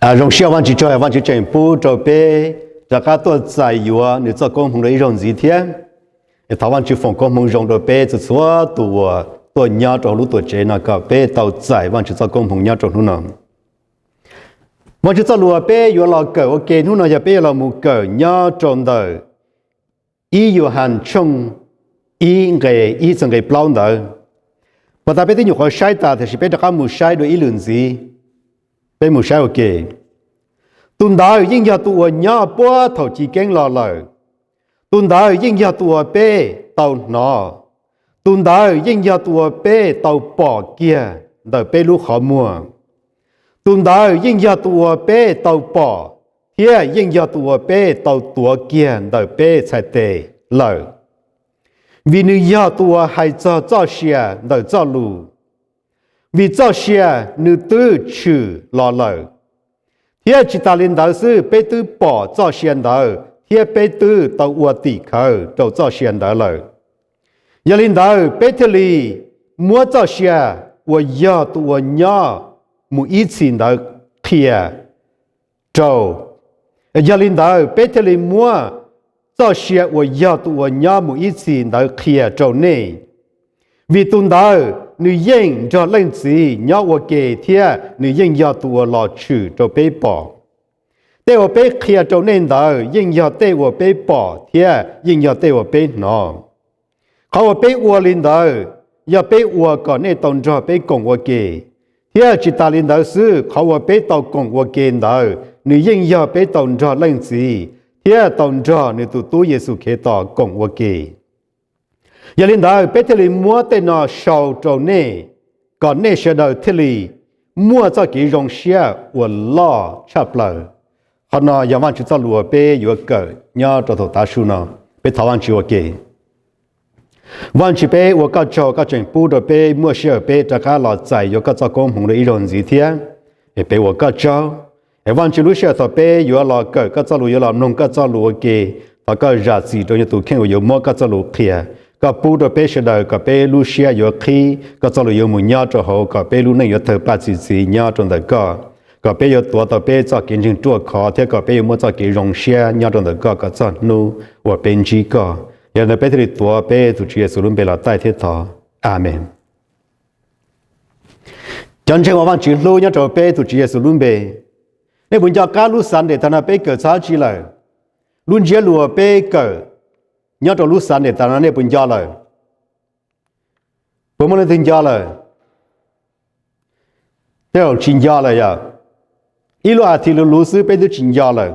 Zoo siab Vajtswv tso, Vajtswv tseem pub rau peb rov qab tuaj txais yuav nws txoj koob hmoov rau ib zaug ntxiv thiab. Thov Vajtswv foom koob hmoov zoo rau peb txhua txhua tus uas tuaj nyob rau lub tuam tsev no kom peb tau txais Vajtswv txoj koob hmoov nyob rau hnub no. Vajtswv txoj lus uas peb yuav los kawm ua ke hnub no yog peb yuav los mus kawm nyob rau ntawm ib Yuhas tshooj ib nqe ib txog nqe plaub ntawd. Puag ta peb twb nyuam qhuav saib tas tiam sis peb rov qab mus saib dua ib lwm ntxiv. Peb mus saib ua ke. Tus ntawd yeej yog tus uas nyob puag thaum chiv keeb los lawm. Tus ntawd yeej yog tus uas peb tau hnov. Tus ntawd yeej yog tus uas peb tau pom kiag ntawm peb lub qhov muag. Tus ntawd yeej yog tus uas peb tau pom thiab yeej yog tus uas peb tau tuav kiag ntawm peb txhais tes lawm, vim nws yog tus uas hais txog txoj sia ntawm txoj lus. Vim txoj sia nws twb tshwm los lawm, thiab tsis tas li ntawd xwb, peb twb pom txoj sia ntawd thiab peb twb tau ua tim khawv rau txoj sia ntawd lawm. Yog li ntawd peb thiaj li muab txoj sia uas yog tus uas nyob mus ib txhis ntawd qhia rau. Yog li ntawd peb thiaj li muab txoj sia uas yog tus uas nyob mus ib txhis ntawd qhia rau nej, vim tus ntawd nws yeej nrog Leej Txiv nyob ua ke thiab nws yeej yog tus uas los tshwm rau peb pom. Tej uas peb qhia rau nej ntawd yeej yog tej uas peb pom thiab yeej yog tej uas peb hnov. Qhov uas peb ua li ntawd yog peb ua kom nej tau nrog peb koom ua ke, thiab tsis tas li ntawd xwb, qhov uas peb tau koom ua ke ntawd nws yeej yog peb tau nrog Leej Txiv thiab tau nrog nws tus Tub Yexus Khetos koom ua ke. Yog li ntawd peb thiaj li muab tej no sau rau nej, kom nej sawv daws thiaj li muaj txoj kev zoo siab uas loj tshaj plaws. Qhov no yog Vajtswv txoj lus uas peb yuav kawm nyob rau thaum tav su no. Peb thov Vajtswv ua ke. Vajtswv, peb ua koj tsaug koj tseem pub rau peb muaj sij hawm peb rov qab los txais yuav koj txoj koob hmoov rau ib zaug ntxiv thiab. Es peb ua koj tsaug. Es Vajtswv, lub sij hawm thaum peb yuav los kawm koj txoj lus, yuav los mloog koj txoj lus ua ke, thov koj zam txim rau yog tus kheej uas yuav muab koj txoj lus qhia. Koj pub rau peb sawv daws kom peb lub siab yuav qhib, koj txoj lus yuav mus nyob rau hauv, kom peb lub neej yuav tawg paj txi txiv nyob rau ntawm koj, kom peb yuav tuav tau peb txoj kev ntseeg ruaj khov thiab kom peb yuav muaj txoj kev zoo siab nyob rau ntawm koj kom txog hnub uas peb ntsib koj. Yog li ntawd peb thiaj li tuav peb tus Tswv Yexus lub npe los taij thiab thov. Amees. Cov ntseeg uas Vajtswv hlub nyob rau peb tus Tswv Yexus lub npe, nej puas nco qab lub Sunday tag no peb kawm txog dab tsi lawm? Lub ntsiab lus uas peb kawm nyob rau lub Sunday tag no nej puas nco lawm? Puas muaj leej twg nco lawm? Tej zaum tsis nco lawm yom. Ib lub as thiv luv luv xwb peb twb tsis nco lawm.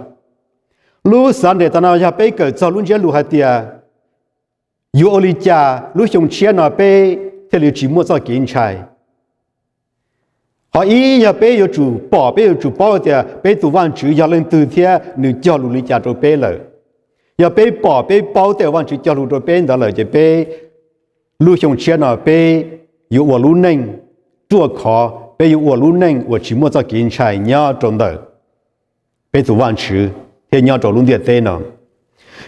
Lub Sunday tag no yog peb kawm txog lub ntsiab lus hais tias yuav ua li cas lub xyoo tshiab no peb thiaj li tsis muaj txoj kev ntshai. Qhov ib yog peb yuav tsum pom, peb yuav tsum paub tias peb tus Vajtswv yog leej twg thiab nws cog lus li cas rau peb lawm. Yog peb pom peb paub tej uas Vajtswv cog lus rau peb ntawd lawm ces peb lub xyoo tshiab no peb yuav ua lub neej ruaj khov, peb yuav ua lub neej uas tsis muaj txoj kev ntshai nyob rau ntawm peb tus Vajtswv thiab nyob rau lub ntiaj teb no.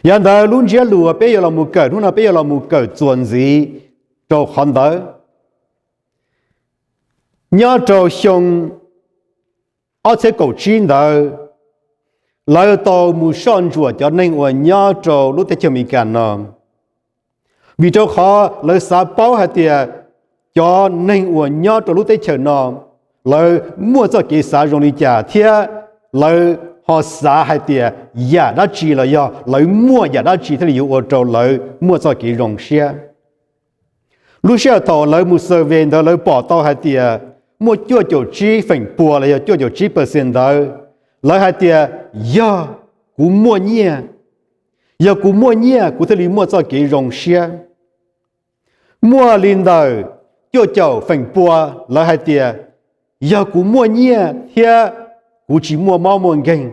Yog li ntawd lub ntsiab lus uas peb yuav los mus kawm hnub no peb yuav los mus kawm txuas ntxiv rau qhov ntawd. Nyob rau xyoo ob txhiab kaum tsib ntawd, lawv tau mus soj ntsuam cov neeg uas nyob rau lub teb chaws Amelikas no, vim rau qhov lawv xav paub hais tias cov neeg uas nyob rau lub teb chaws no, lawv muaj txoj kev xav zoo li cas thiab lawv ho xav hais tias yam dab tsi los yog lawv muaj yam dab tsi thiaj li yuav ua rau lawv muaj txoj kev zoo siab. Lub sij hawm thaum lawv mus survey ntawd lawv pom tau hais tias muaj cuaj caum tsib feem pua los yog cuaj caum tsib percent ntawd, lawv hais tias yog kuv muaj nyiaj, yog kuv muaj nyiaj kuv thiaj li muaj txoj kev zoo siab. Muaj li ntawm cuaj caum feem pua lawv hais tias yog kuv muaj nyiaj thiab kuv tsis muaj mob muaj nkeeg,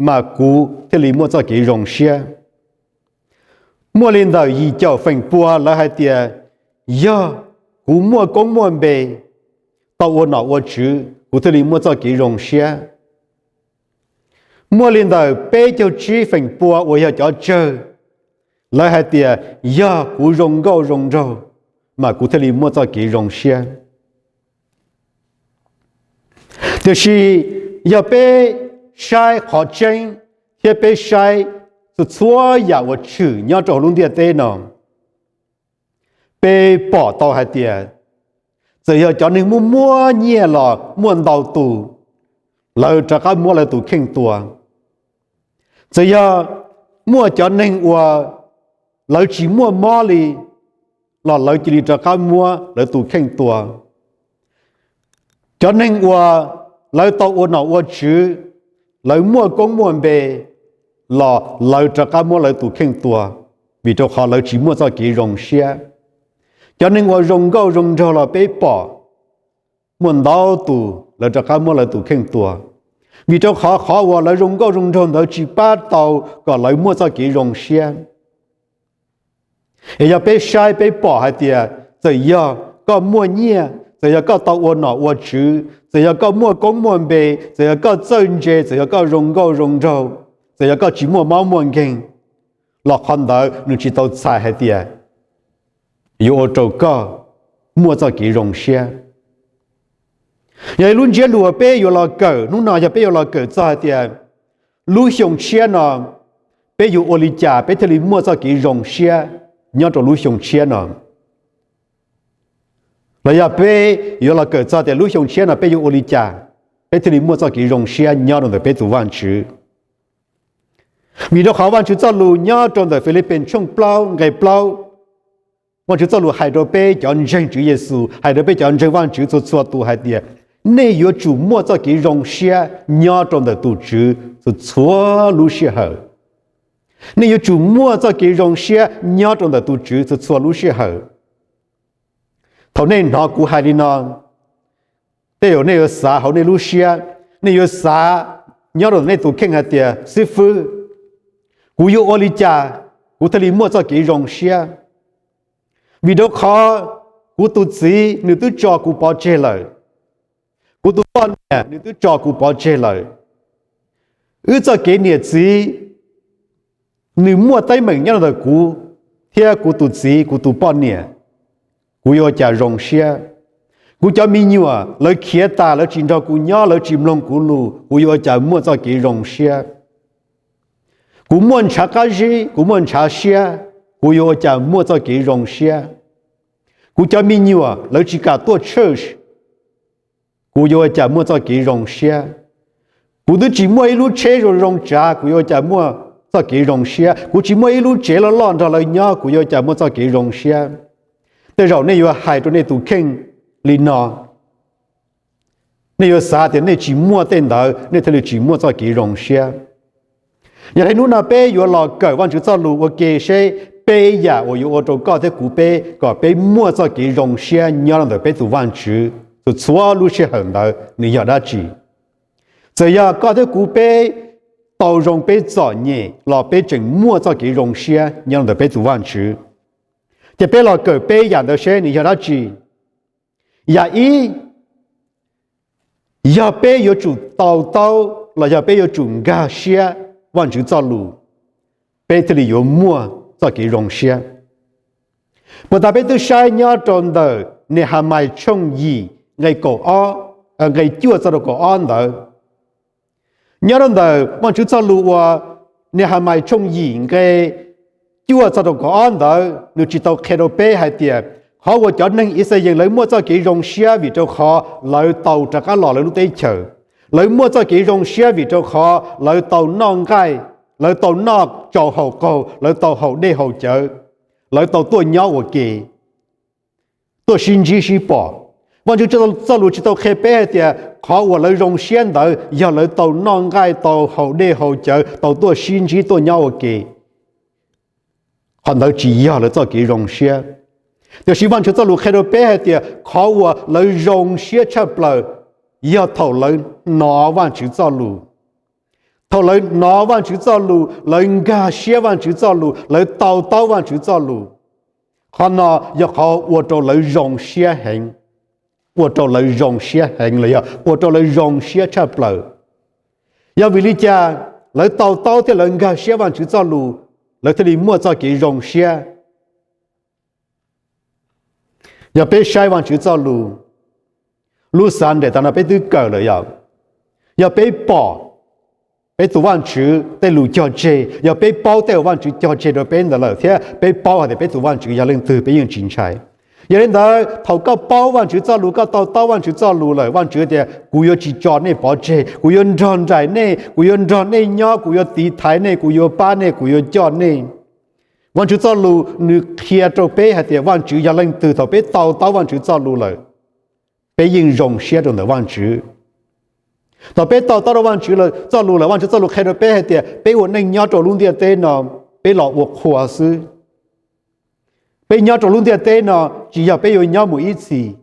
mas kuv thiaj li muaj txoj kev zoo siab. Muaj li ntawm yim caum feem pua lawv hais tias yog kuv muaj koob muaj npe, tau ua nom ua tswv, kuv thiaj li muaj txoj kev zoo siab. Muaj li ntawm peb caug tsib feem pua uas yog cov tsawg, lawv hais tias yog kuv zoo nkauj zoo nraug, mas kuv thiaj li muaj txoj kev zoo siab. Tiam sis Yog peb saib qhov tseeb thiab peb saib txhua txhua yam uas tshwm nyob rau hauv lub ntiaj teb no, peb pom tau hais tias txawm yog cov neeg muaj muaj nyiaj los muaj ntau tus, lawv rov qab muab lawv tus kheej tua. Txawm yog muaj cov neeg uas lawv tsis muaj mob li los lawv cia li rov qab muab lawv tus kheej tua. Cov neeg uas lawv tau ua nom ua tswv, lawv muaj koob muaj npe los lawv rov qab muab lawv tus kheej tua, vim rau qhov lawv tsis muaj txoj kev zoo siab. Cov neeg uas zoo nkauj zoo nraug los peb pom muaj ntau tus lawv rov qab muab lawv tus kheej tua, vim rau qhov qhov uas lawv zoo nkauj zoo nraug ntawd tsis pab tau kom lawv muaj txoj kev zoo siab. Es yog peb saib peb pom hais tias txawm yog koj muaj nyiaj, txawm yog koj tau ua nom ua tswv, txawm yog koj muaj koob muaj npe, txawm yog koj txawj ntse, txawm yog koj zoo nkauj zoo nraug, txawm yog koj tsis muaj mob muaj nkeeg, los qhov ntawd nws tsis tau txhais hais tias yuav ua rau koj muaj txoj kev zoo siab. Yog ib lub ntsiab lus uas peb yuav los kawm hnub no, yog peb yuav los kawm txog hais tias lub xyoo tshiab no peb yuav ua li cas peb thiaj li muaj txoj kev zoo siab nyob rau lub xyoo tshiab no. Los yog peb yuav los kawm txog tias lub xyoo tshiab no peb yuav ua li cas peb thiaj li muaj txoj kev zoo siab nyob rau ntawm peb tus Vajtswv. Vim rau qhov Vajtswv txoj lus nyob rau ntawm Filipis tshooj plaub nqe plaub, Vajtswv txoj lus hais rau peb cov ntseeg Tswv Yexus, hais rau peb cov ntseeg Vajtswv txhua txhua tus hais tias nej yuav tsum muaj txoj kev zoo siab nyob rau ntawm tus Tswv txhua txhua lub sij hawm. Nej yuav tsum muaj txoj kev zoo siab nyob rau ntawm tus Tswv txhua txhua lub sij hawm. Thaum nej hnov kuv hais li no, tej zaum nej yuav xav hauv nej lub siab, nej yuav xav nyob rau nej tus kheej hais tias, xib fwb, kuv yuav ua li cas kuv thiaj li muaj txoj kev zoo siab? Vim rau qhov kuv tus txiv nws twb tso kuv pov tseg lawm, kuv tus poj niam nws twb tso kuv pov tseg lawm. Wb txoj kev niam txiv nws muaj teeb meem nyob rau ntawm kuv thiab kuv tus txiv kuv tus poj niam, kuv yuav ua cas zoo siab? Kuv cov me nyuam lawv khiav tas, lawv tsis nrog kuv nyob, lawv tsis mloog kuv lus, kuv yuav ua cas muaj txoj kev zoo siab? Kuv muaj ntshav qab zib, kuv muaj ntshav siab, kuv yuav ua cas muaj txoj kev zoo siab? Kuv cov me nyuam lawv tsis kam tuaj church, kuv yuav ua cas muaj txoj kev zoo siab? Kuv twb tsis muaj ib lub tsheb zoo zoo tsav, kuv yuav ua cas muaj txoj kev zoo siab? Kuv tsis muaj ib lub tsev loj loj nrog lawv nyob, kuv yuav ua cas muaj txoj kev zoo siab? Tej zaum nej yuav hais rau nej tus kheej li no, nej yuav xav tias nej tsis muaj tej ntawd nej thiaj li tsis muaj txoj kev zoo siab. Yog li hnub no peb yuav los kawm Vajtswv txoj lus ua ke seb peb yam uas yuav ua rau koj thiab kuv peb kom peb muaj txoj kev zoo siab nyob rau ntawm peb tus Vajtswv txhua txhua lub sij hawm ntawd nws yog dab tsi. Txawm yog koj thiab kuv peb tau zoo peb txom nyem los peb tseem muaj txoj kev zoo siab nyob rau ntawm peb tus Vajtswv. Ces peb los kawm peb yam ntawd seb nws yog dab tsi. Yam ib, yog peb yuav tsum to taub los yog peb yuav tsum nkag siab Vajtswv txoj lus, peb thiaj li yuav muaj txoj kev zoo siab. Puas tas peb twb saib nyob rau ntawm Nehemais tshooj yim nqe kaum ob, nqe cuaj txog rau kaum ob ntawd. Nyob rau ntawm Vajtswv txoj lus uas Nehemais tshooj yim nqe cuaj txog rau kaum ob ntawd nws tsis tau qhia rau peb hais tias qhov uas cov neeg Yixalayees lawv muaj txoj kev zoo siab vim rau qhov lawv tau rov qab los lawv lub teb chaws. Lawv muaj txoj kev zoo siab vim rau qhov lawv tau noj nqaij, lawv tau noj tsaus haus qaug, lawv tau haus dej haus cawv, lawv tau tuaj nyob ua ke, tuaj sib ntsib sib pom. Vajtswv txoj lus tsis tau qhia peb hais tias qhov uas lawv zoo siab ntawd yog lawv tau noj nqaij, tau haus dej haus cawv, tau tuaj sib ntsib tuaj nyob ua ke. Qhov ntawd tsis yog lawv txoj kev zoo siab. Tiam sis Vajtswv txoj lus qhia rau peb hais tias qhov uas lawv zoo siab tshaj plaws yog thaum lawv hnov Vajtswv txoj lus. Thaum lawv hnov Vajtswv txoj lus, lawv nkag siab Vajtswv txoj lus, lawv to taub Vajtswv txoj lus, qhov no yog qhov ua rau lawv zoo siab heev, ua rau lawv zoo siab heev los yog ua rau lawv zoo siab tshaj plaws. Yog vim li cas lawv to taub thiab lawv nkag siab Vajtswv txoj lus, lawv thiaj li muaj txoj kev zoo siab? Yog peb saib Vajtswv txoj lus, lub Sunday tas no peb twb kawm lawm yog Yog peb pom peb tus Vajtswv tej lus cog tseg, yog peb paub tej uas Vajtswv cog tseg rau peb ntawd lawm thiab peb paub hais tias peb tus Vajtswv yog leej twg, peb yeej tsis ntshai. Yog li ntawd thaum koj paub Vajtswv txoj lus, koj to taub Vajtswv txoj lus lawm, Vajtswv tias, kuv yuav tsis tso nej pov tseg, kuv yuav nrog nraim nej, kuv yuav nrog nej nyob, kuv yuav tiv thaiv nej, kuv yuav pab nej, kuv yuav coj nej. Vajtswv txoj lus nws qhia rau peb hais tias Vajtswv yog leej twg. Thaum peb to taub Vajtswv txoj lus lawm, peb yeej zoo siab rau ntawm Vajtswv. Thaum peb to taub rau Vajtswv txoj lus lawm, Vajtswv txoj lus qhia rau peb hais tias peb ua neej nyob rau lub ntiaj teb no, peb los ua qhua xwb. Peb nyob rau lub ntiaj teb no tsis yog peb yuav nyob mus ib txhis.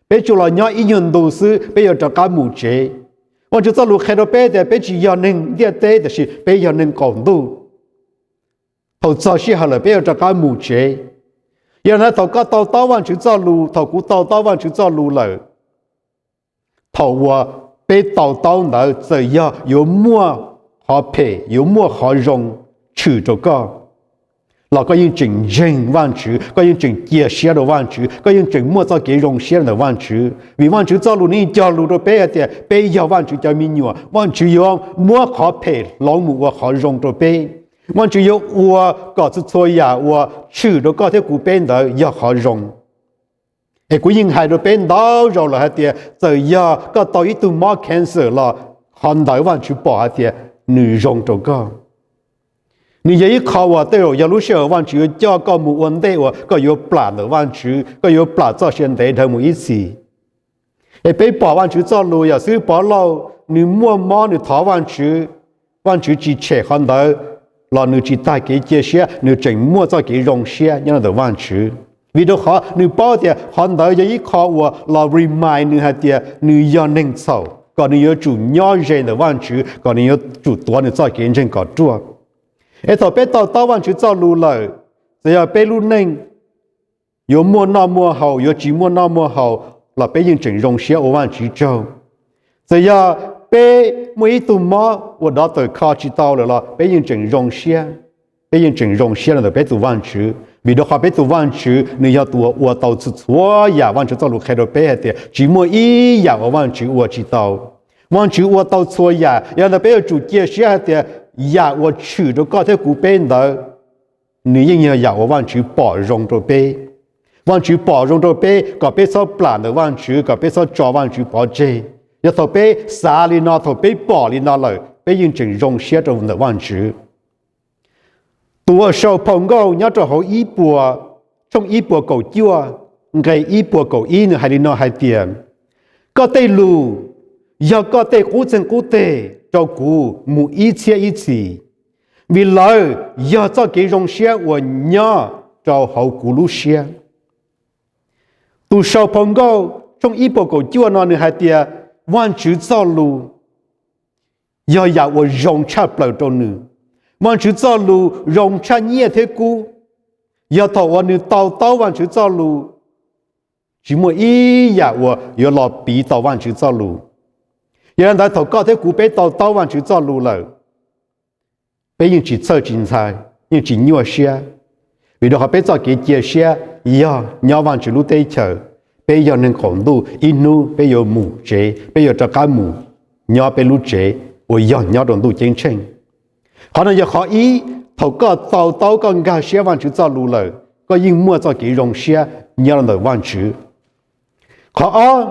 Peb tsuas los nyob ib nyuag ntu xwb, peb yuav rov qab mus tsev. Vajtswv txoj lus qhia rau peb tias peb tsis yog neeg ntiaj teb, tiam sis peb yog neeg qaum ntuj. Thaum txog sij hawm lawm peb yuav rov qab mus tsev. Yog li ntawd thaum koj to taub Vajtswv txoj lus, thaum kuv to taub Vajtswv txoj lus lawm, thaum uas peb to taub ntawd, txawm yog yuav muaj qhov phem, yuav muaj qhov zoo tshwm rau koj, los koj yeej tseem ntseeg Vajtswv, koj yeej tseem cia siab rau Vajtswv, koj yeej tseem muaj txoj kev zoo siab ntawm Vajtswv. Vim Vajtswv txoj lus nws yeej cog lus rau peb hais tias peb yog Vajtswv cov me nyuam, Vajtswv yuav muab qhov phem hloov mus ua qhov zoo rau peb. Vajtswv yuav ua kom txhua txhua yam uas tshwm rau koj thiab kuv peb ntawd yog qhov zoo. Es kuv yeej hais rau peb ntau zaus lawm hais tias txawm yog koj tau ib tug mob cancer los qhov ntawd Vajtswv pom hais tias nws zoo rau koj. Nws yog ib qho uas tej zaum yog lub sij hawm Vajtswv yuav coj koj mus ua ntej uas koj yuav plam ntawm Vajtswv, koj yuav plam txoj sia ntev dhawv mus ib txhis. Es peb pom Vajtswv txoj lus yam xib hwb Pov Lauj, nws muaj mob nws thov Vajtswv, Vajtswv tsis tshem qhov ntawd, los nws tsis tag kev cia siab, nws tseem muaj txoj kev zoo siab nyob ntawm Vajtswv. Vim rau qhov nws paub tias qhov ntawd yog ib qho uas los remind nws hais tias nws yog neeg txhaum, kom nws yuav tsum nyob ze ntawm Vajtswv, kom nws yuav tsum tuav nws txoj kev ntseeg kom ruaj. Es thaum peb to taub Vajtswv txoj lus lawm, txawm yog peb lub neej yuav muaj noj muaj haus, yuav tsis muaj noj muaj haus, los peb yeej tseem zoo siab ua Vajtswv tsaug. Txawm yog peb muaj ib tug mob uas dov tawm kho tsis tau lawm los peb yeej tseem zoo siab, peb yeej tseem zoo siab los ntawm peb tus Vajtswv, vim rau qhov peb tus Vajtswv nws yog tus uas ua tau txhua txhua yam. Vajtswv txoj lus qhia rau peb hais tias tsis muaj ib yam uas Vajtswv ua tsis tau. Vajtswv ua tau txhua yam, yog li ntawd peb yuav tsum cia siab hais tias yam uas tshwm rau koj thiab kuv peb ntawd, nws yeej yog yam uas Vajtswv pom zoo rau peb. Vajtswv pom zoo rau peb kom peb txhob plam ntawm Vajtswv, kom peb txhob tso Vajtswv pov tseg. Yog thaum peb xav li no, thaum peb pom li no lawm, peb yeej tseem zoo siab rau ntawm Vajtswv. Tus uas sau phau nkauj nyob rau hauv ib puas, tshooj ib puas kaum cuaj, nqe ib puas kaum ib, nws hais li no hais tias, koj tej lus yog koj tej qub txeeg qub teg rau kuv mus ib txhiab ib txhis, vim lawv yog txoj kev zoo siab uas nyob rau hauv kuv lub siab. Tus sau phau nkauj tshooj ib puas kaum cuaj no nws hais tias Vajtswv txoj lus yog yam uas zoo tshaj plaws rau nws. Vajtswv txoj lus zoo tshaj nyiaj thiab kub. Yog thaum uas nws to taub Vajtswv txoj lus, tsis muaj ib yam uas yuav los piv tau Vajtswv txoj lus. Yog li ntawd thaum koj thiab kuv peb to taub Vajtswv txoj lus lawm, peb yeej tsis txhawj tsis ntshai, yeej tsis nyuaj siab, vim rau qhov peb txoj kev cia siab yog nyob Vajtswv lub teb chaws. Peb yog neeg qaum ntuj, ib hnub peb yuav mus tsev, peb yuav rov qab mus nyob peb lub tsev uas yog nyob rau ntuj ceeb tsheej. Qhov no yog qhov ib, thaum koj to taub koj nkag siab Vajtswv txoj lus lawm, koj yeej muaj txoj kev zoo siab nyob rau ntawm Vajtswv. Qhov ob,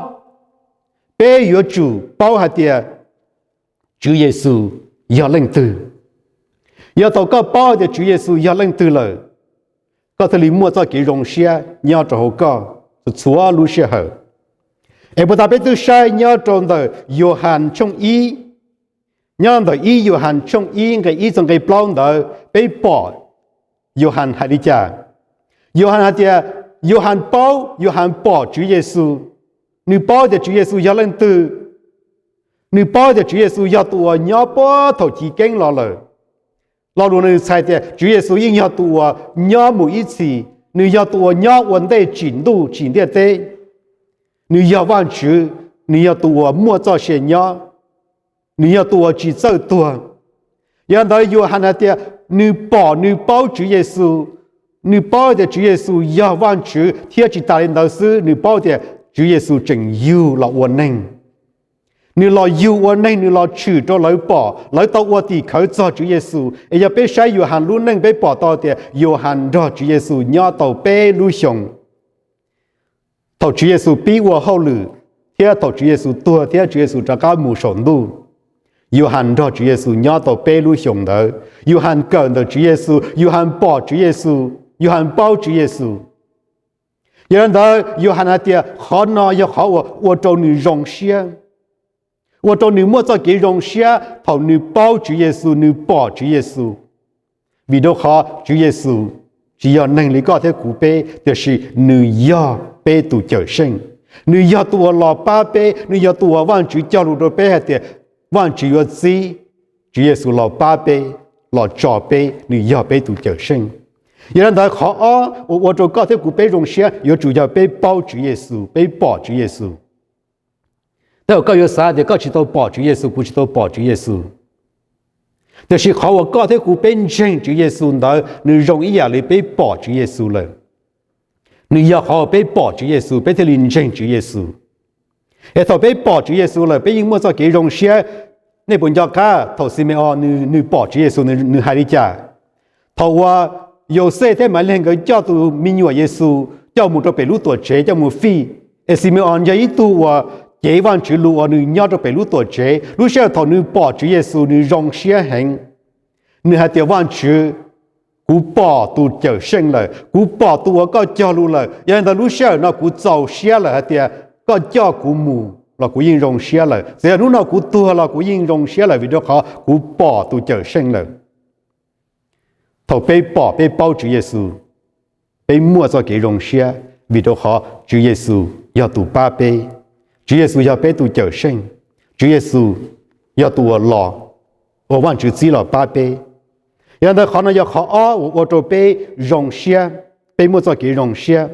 peb yuav tsum paub hais tias Tswv Yexus yog leej twg. Yog thaum koj paub hais tias Tswv Yexus yog leej twg lawm, koj thiaj li muaj txoj kev zoo siab nyob rau hauv koj txhua lub sij hawm. Es puas tas peb twb saib nyob rau ntawm Yauhas tshooj ib, nyob ntawm ib Yauhas tshooj ib nqe ib txog nqe plaub ntawd peb pom Yauhas hais li cas? Yauhas hais tias Yauhas paub, Yauhas pom Tswv Yexus. Nws paub tias Tswv Yexus yog leej twg. Nws paub tias Tswv Yexus yog tus uas nyob puag thaum chiv keeb los lawm. Lo lus no nws txhais tias Tswv Yexus yeej yog tus uas nyob mus ib txhis, nws yog tus uas nyob ua ntej tsim ntuj tsim ntiaj teb. Nws yog Vajtswv, nws yog tus uas muaj txoj sia nyob, nws yog tus uas tsis txawj tuag. Yog li ntawd Yauhas hais tias nws pom nws paub Tswv Yexus, nws paub tias Tswv Yexus yog Vajtswv, thiab tsis tas li ntawd xwb, nws paub tias Tswv Yexus tseem yug los ua neeg. Nws los yug ua neeg, nws los tshwm rau lawv pom, lawv tau ua tim khawv txog Tswv Yexus. Es yog peb saib Yauhas lub neej peb pom tau tias Yauhas nrog Tswv Yexus nyob tau peb lub xyoos. Thaum Tswv Yexus pib ua hauj lwm, thiab thaum Tswv Yexus tuag thiab Tswv Yexus rov qab mus saum ntuj, Yauhas nrog Tswv Yexus nyob tau peb lub xyoos ntawd. Yauhas kawm ntawm Tswv Yexus, Yauhas pom Tswv Yexus, Yauhas paub Tswv Yexus. Yog li ntawd Yauhas hais tias qhov no yog qhov uas ua rau nws zoo siab. Ua rau nws muaj txoj kev zoo siab thaum nws paub Tswv Yexus, nws pom Tswv Yexus. Vim rau qhov Tswv Yexus tsis yog neeg li koj thiab kuv peb, tiam sis nws yog peb tus Cawmseej. Nws yog tus uas los pab peb, nws yog tus uas Vajtswv cog lus rau peb hais tias Vajtswv yuav txib Tswv Yexus los pab peb, los tso peb, nws yog peb tus Cawmseej. Yog li ntawd qhov ob uas ua rau koj thiab kuv peb zoo siab yuav tsum yog peb paub Tswv Yexus, peb pom Tswv Yexus. Tej uas koj yuav xav tias koj tsis tau pom Tswv Yexus, kuv tsis tau pom Tswv Yexus, tiam sis qhov uas koj thiab kuv peb ntseeg Tswv Yexus ntawd nws zoo ib yam li peb pom Tswv Yexus lawm. Nws yog qhov uas peb pom Tswv Yexus peb thiaj li ntseeg Tswv Yexus. Es thaum peb pom Tswv Yexus lawm peb yeej muaj txoj kev zoo siab. Nej puas nco qab thaum Xime-os nws pom Tswv Yexus nws hais li cas? Thaum uas Yauxej thiab Maivliag nkawd coj tus me nyuam Yexus coj mus rau pem lub tuam tsev coj mus fij, es Xime-os yog ib tug uas cev Vajtswv lus uas nws nyob rau pem lub tuam tsev, lub sij hawm thaum nws pom Tswv Yexus nws zoo siab heev. Nws hais tias, Vajtswv, kuv pom tus Cawmseej lawm, kuv pom tus uas koj cog lus lawm. Yog li ntawd lub sij hawm no kuv txaus siab lawm hais tias koj coj kuv mus los kuv yeej zoo siab lawm. Txawm yog hnub no kuv tuag los kuv yeej zoo siab lawm vim rau qhov kuv pom tus Cawmseej lawm. Thaum peb pom peb paub Tswv Yexus, peb muaj txoj kev zoo siab vim rau qhov Tswv Yexus yog tus pab peb. Tswv Yexus yog peb tus Cawmseej. Tswv Yexus yog tus uas los, uas Vajtswv txib los pab peb. Yog li ntawd qhov no yog qhov ob uas ua rau peb zoo siab, peb muaj txoj kev zoo siab.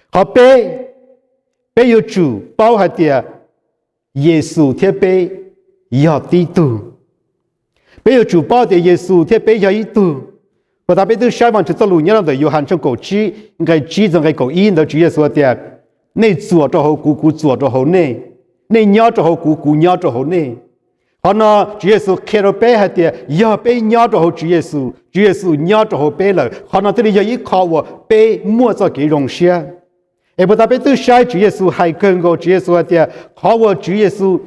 Qhov peb, peb yuav tsum paub hais tias Yexus thiab peb yog tib tug. Peb yuav tsum paub tias Yexus thiab peb yog ib tug. Puas tas peb twb saib Vajtswv txoj lus nyob rau ntawm Yauhas tshooj kaum tsib nqe tsib txog nqe kaum ib ntawd Tswv Yexus hais tias, nej txuas rau hauv kuv, kuv txuas rau hauv nej. Nej nyob rau hauv kuv, kuv nyob rau hauv nej. Qhov no Tswv Yexus qhia rau peb hais tias yog peb nyob rau hauv Tswv Yexus, Tswv Yexus nyob rau hauv peb lawm, qhov no thiaj li yog ib qho uas peb muaj txoj kev zoo siab. Es puas tas peb twb saib Tswv Yexus hais kawg nkaus, Tswv Yexus hais tias qhov uas Tswv Yexus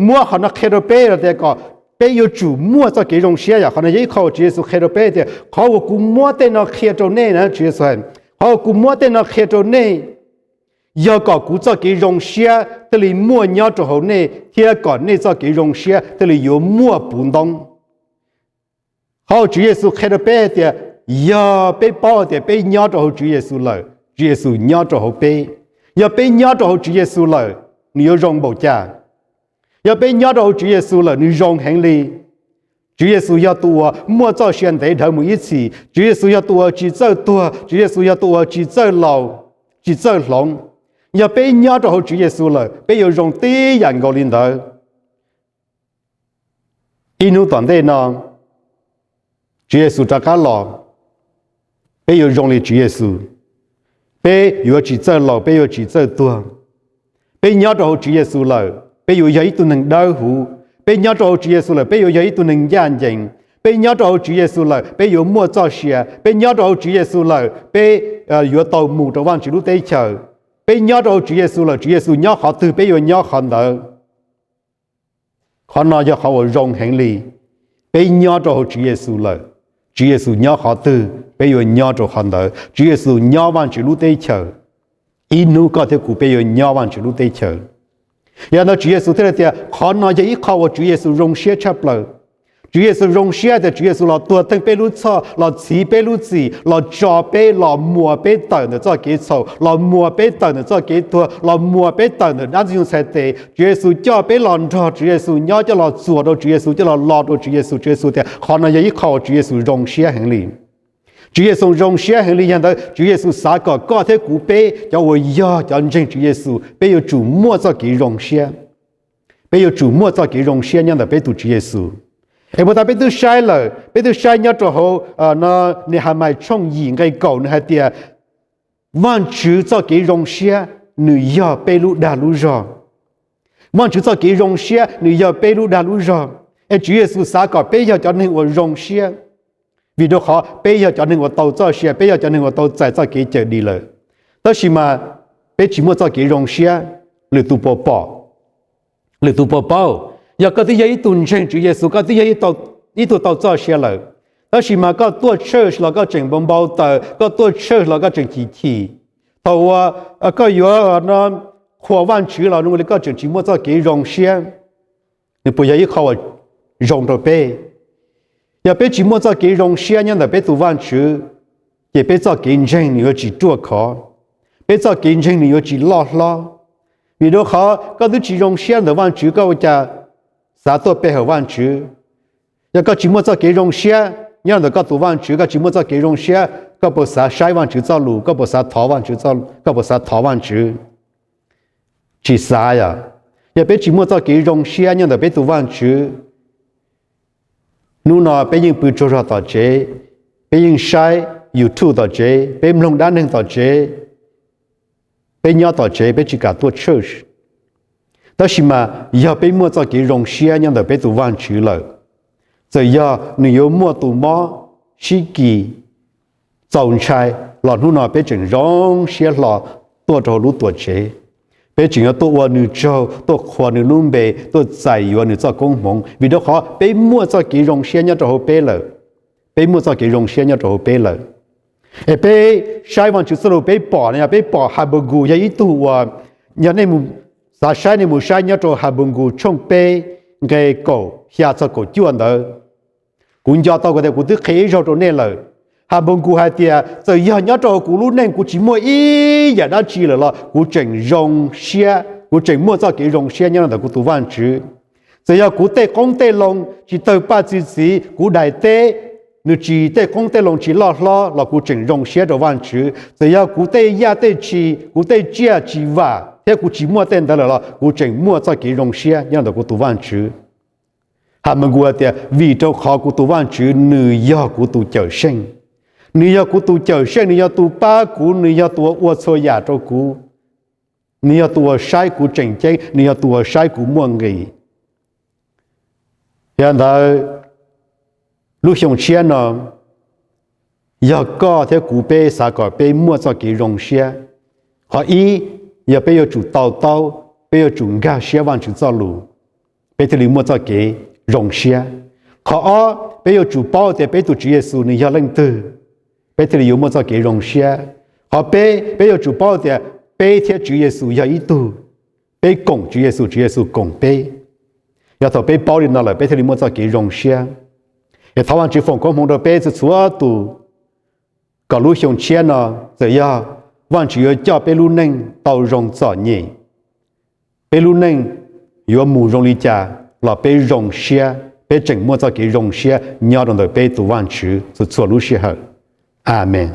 muab qhov no qhia rau peb los tias kom peb yuav tsum muaj txoj kev zoo siab, yog qhov no yog ib qho uas Tswv Yexus qhia rau peb tias qhov uas kuv muab tej no qhia rau nej na, Tswv Yexus hais, qhov uas kuv muab tej no qhia rau nej yog kom kuv txoj kev zoo siab thiaj li muaj nyob rau hauv nej thiab kom nej txoj kev zoo siab thiaj li yuav muaj puv ntoob. Qhov uas Tswv Yexus qhia rau peb hais tias yog peb paub hais tias peb nyob rau hauv Tswv Yexus lawm, Tswv Yexus nyob rau hauv peb. Yog peb nyob rau hauv Tswv Yexus lawm, nws yuav zoo npaum cas? Yog peb nyob rau hauv Tswv Yexus lawm, nws zoo heev li. Tswv Yexus yog tus uas muaj txoj sia ntev dhawv mus ib txhis, Tswv Yexus yog tus uas tsis txawj tuag, Tswv Yexus yog tus uas tsis txawj laus, tsis txawj hloov. Yog peb nyob rau hauv Tswv Yexus lawm, peb yuav zoo tib yam nkaus li ntawd. Ib hnub tom ntej no, Tswv Yexus rov qab los, peb yuav zoo li Tswv Yexus. Peb yuav tsis txawj laus, peb yuav tsis txawj tuag. Peb nyob rau hauv Tswv Yexus lawm, peb yuav yog ib tug neeg dawb huv. Peb nyob rau hauv Tswv Yexus lawm, peb yuav yog ib tug neeg ncaj ncees. Peb nyob rau hauv Tswv Yexus lawm, peb yuav muaj txoj sia. Peb nyob rau hauv Tswv Yexus lawm, peb yuav tau mus rau Vajtswv lub teb chaws. Peb nyob rau hauv Tswv Yexus lawm, Tswv Yexus nyob qhov twg peb yuav nyob qhov ntawd. Qhov no yog qhov uas zoo heev li. Peb nyob rau hauv Tswv Yexus lawm, Tswv Yexus nyob qhov twg peb yuav nyob rau qhov ntawd. Tswv Yexus nyob Vajtswv lub teb chaws. Ib hnub koj thiab kuv peb yuav nyob Vajtswv lub teb chaws. Yog li ntawd Tswv Yexus thiaj li tias qhov no yog ib qho uas Tswv Yexus zoo siab tshaj plaws. Tswv Yexus zoo siab tias Tswv Yexus los tuag theej peb lub txhoj, los txhiv peb lub txim, los tso peb, los muas peb tawm ntawm txoj kev txhaum, los muas peb tawm ntawm txoj kev tuag, los muas peb tawm ntawm dab ntxwg nyoog txhais tes. Tswv Yexus coj peb los nrog Tswv Yexus nyob, coj los txuas rau Tswv Yexus, coj los lo rau Tswv Yexus. Tswv Yexus tias qhov no yog ib qho uas Tswv Yexus zoo siab heev li. Tswv Yexus zoo siab heev li, yog ntawd Tswv Yexus xav kom koj thiab kuv peb cov uas yog cov ntseeg Tswv Yexus, peb yuav tsum muaj txoj kev zoo siab. Peb yuav tsum muaj txoj kev zoo siab nyob ntawm peb tus Tswv Yexus. Es puas tas peb twb saib lawm, peb twb saib nyob rau hauv Nehemais tshooj yim nqe kaum, nws hais tias Vajtswv txoj kev zoo siab nws yog peb lub dag lub zog. Vajtswv txoj kev zoo siab nws yog peb lub dag lub zog, es Tswv Yexus xav kom peb yog cov neeg uas zoo siab, vim rau qhov peb yog cov neeg uas tau txoj sia, peb yog cov neeg uas tau txais txoj kev cawm dim lawm. Tab sis mas peb tsis muaj txoj kev zoo siab, lwm tus puas pom? Lwm tus puas paub? Yog koj twb yog ib tug ntseeg Tswv Yexus, koj twb yog ib tug tau txoj sia lawm, tab sis mas koj tuaj church los koj tseem npau npau taws, koj tuaj church los koj tseem chim chim. Thaum uas koj yuav qhuas Vajtswv los zoo li koj tseem tsis muaj txoj kev zoo siab. Nws puas yog ib qho uas zoo rau peb? Yog peb tsis muaj txoj kev zoo siab nyob ntawm peb tus Vajtswv, ces peb txoj kev ntseeg nws yuav tsis ruaj khov, peb txoj kev ntseeg nws yuav tsis loj hlob. Vim rau qhov koj twb tsis zoo siab ntawm Vajtswv, koj ua cas xav tuaj pe hawm Vajtswv? Yog koj tsis muaj txoj kev zoo siab nyob ntawm koj tus Vajtswv, koj tsis muaj txoj kev zoo siab, koj puas xav saib Vajtswv txoj lus? Koj puas xav thov Vajtswv txoj, koj puas xav thov Vajtswv? Tsis xav yom? Yog peb tsis muaj txoj kev zoo siab nyob ntawm peb tus Vajtswv, hnub no peb yeej pw tsaug zog tom tsev, peb yeej saib YouTube tom tsev, peb mloog dab neeg tom tsev, peb nyob tom tsev peb tsis kam tuaj church. Tab sis mas yog peb muaj txoj kev zoo siab nyob ntawm peb tus Vajtswv lawm, txawm yog nws yuav muaj tus mob sib kis txaus ntshai los hnub no peb tseem zoo siab hlo tuaj rau hauv lub tuam tsev. Peb tseem yuav tuaj ua nws tsaug, tuaj qhuas nws lub npe, tuaj txais yuav nws txoj koob hmoov, vim rau qhov peb muaj txoj kev zoo siab nyob rau hauv peb lawm. Peb muaj txoj kev zoo siab nyob rau hauv peb lawm. Es peb saib Vajtswv txoj lus peb pom no, yog peb pom Habakus yog ib tug uas, yog nej xav saib nej mus saib nyob rau Habakus tshooj peb nqe kaum xya txog kaum cuaj ntawd. Kuv nco tau kuv tias kuv twb qhia ib zaug rau nej lawm. Habakus hais tias txawm yog nyob rau hauv kuv lub neej kuv tsis muaj ib yam dab tsi lawm los kuv tseem zoo siab, kuv tseem muaj txoj kev zoo siab nyob ntawm kuv tus Vajtswv. Txawm yog kuv tej qoob tej loo tsis tawg paj txi txiv, kuv daim teb nws tsis, tej qoob tej loo tsis loj hlob los kuv tseem zoo siab rau Vajtswv. Txawm yog kuv tej yaj tej tshis, kuv tej tsiaj tsis vam thiab kuv tsis muaj tej ntawd lawm los kuv tseem muaj txoj kev zoo siab nyob ntawm kuv tus Vajtswv. Habakus hais tias vim rau qhov kuv tus Vajtswv nws yog kuv tus cawm seej. Nws yog kuv tus cawm seej, nws yog tus pab kuv, nws yog tus uas ua txhua yam rau kuv. Nws yog tus uas saib kuv tseem ceeb, nws yog tus uas saib kuv muaj nqis. Yog li ntawd, lub xyoo tshiab no, yog koj thiab kuv peb xav kom peb muaj txoj kev zoo siab, qhov ib, yog peb yuav tsum to taub, peb yuav tsum nkag siab Vajtswv txoj lus, peb thiaj li muaj txoj kev zoo siab. Qhov ob, peb yuav tsum paub tias peb tus Tswv Yexus nws yog leej twg, peb thiaj li yuav muaj txoj kev zoo siab. Qhov peb, peb yuav tsum paub tias peb thiab Tswv Yexus yog ib tug, peb koom Tswv Yexus, Tswv Yexus koom peb. Yog thaum peb paub li no lawm peb thiaj li muaj txoj kev zoo siab. Es thov Vajtswv foom koob hmoov rau peb txhua txhua tus, kom lub xyoo tshiab no, txawm yog Vajtswv yuav coj peb lub neej tau zoo txom nyem, peb lub neej yuav mus zoo li cas los peb zoo siab, peb tseem muaj txoj kev zoo siab nyob rau ntawm peb tus Vajtswv txhua txhua lub sij hawm. Amees.